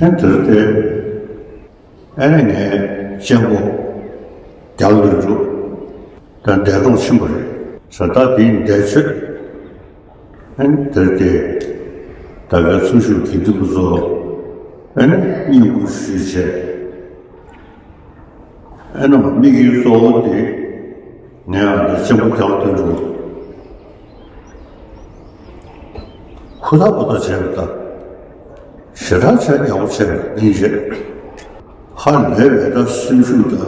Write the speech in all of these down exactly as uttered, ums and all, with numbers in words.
ཨེ་དེར་དེ། ཨེ་ནས་ངས་གཅེན་པོ་རྒྱ་ལོ་འབྲུག་དང་འདས་གྲོངས་ཕྱིན་པ་རེད། ས་ད་དེའི་འདས་མཆོད། ཨེ་ནས་དེར་དེ། ད་གའི་ཚུར་ཞུགས་དགེ་འདུན་པ་ཚོ། ཨེ་ནས་བསྙེན་བཀུར་ཞུས་བྱས། ཨེ་ནས་དམིགས་ཡུལ་གཙོ་བོ་དེ། ངས་ཨ་འདྲ་གཅེན་པོ་རྒྱ་ལོ་དོན་གྲུབ། ཧུར་ཐག་པ་ཐག་བྱས་པ་དང་། ཞེ་དྲག་བྱས་ཡག་པོ་བྱས་པ་ཡིན་རེད། ཧ་ལས་པའི་ད་སེམས་ཤུགས་དང་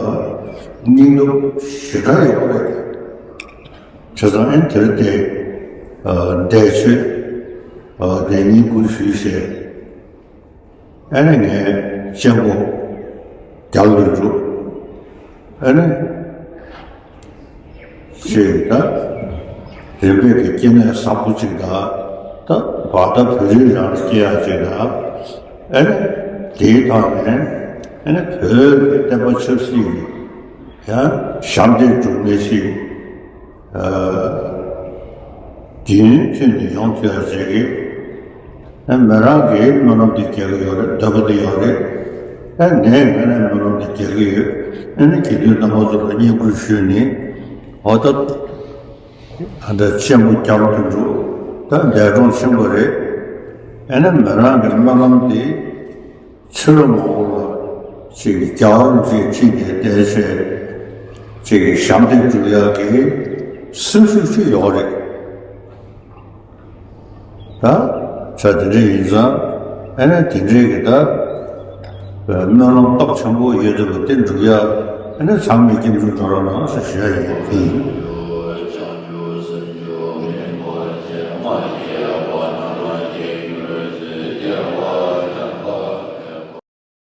སྙིང་སྟོབས་ཞེ་དྲག་ཡག་པོ་རེད། བྱས་ཙང་ཨེ་དེར་དེ། འདས་མཆོད། དེ་བསྙེན་བཀུར་ཞུས་བྱས། ཨ་ནི་ངའི་གཅེན་པོ་རྒྱ་ལོ་འབྲུག་ཨ་ནི་ཅིག་ད་རིམ་པས་ཀྱི་སྐྱེ་གནས་བཟང་པོ་ཅིག་དང་། ད་བར་ད་བོད་རིགས་རང་སྐྱེ་ཡག་ཅིག་དང་། ཨ་ནི་དེའི་ཐོག་ནས་ཨ་ནི་བོད་ཀྱི་བསྟན་པ་ཆབ་སྲིད་ཀྱི་ཡང་ཞབས་འདེགས་སྒྲུབ་མཁན་ཞིག་རྒྱུན་མཐུད་ནས་ཡོང་ཐུབ་ཡག་ཅིག་གི། ཨ་མི་རང་གིས་སྨོན་ལམ་དེ་རྒྱག་གི་ཡོད་རེད། འདོད་པ་དེ་ཡོད་རེད། ཨ་ངས་ངས་ནས་སྨོན་ལམ་དེ་རྒྱག་གི་ཡོད། ཨ་ནི་དགེ་འདུན་རྣམ་པ་ཚོ་ལ་བསྙེན་བཀུར་ཞུས་ནས། འོ་ད་ཨ་འདྲ་གཅེན་པོ་རྒྱ་ལོ་དོན་གྲུབ་ད་འདས་གྲོངས་ཕྱིན་པ་རེད། ཨ་ནི་མི་རང་གི་སྨོན་ལམ་དེ་ཕྱི་ལོ་མང་པོ་ལ་ཅིག་རྒྱལ་བ་རིན་པོ་ཆེའི་ཁྲི་ནས་བསྡད་བྱས་ཅིག་ཞབས་འདེགས་སྒྲུབ་ཡག་གི་སེམས་ཤུགས་ཅིག་ཡོད་རེད། ད་ཆ་དེ་འདྲ་ཡིན་ཙང་། ཨ་ནི་དེ་འདྲའི་གི་ད་སྨོན་ལམ་སྟོབས་ཆེན་པོ་ཡོད་དུས་དེ་འགྲུབ་ཡག་ཨ་ནི་ཚང་མས་སྐྱབས་འཇུག་འགྲོ་རོགས་གནང་ཟེར་ཞུ་ཡག་ཡིན།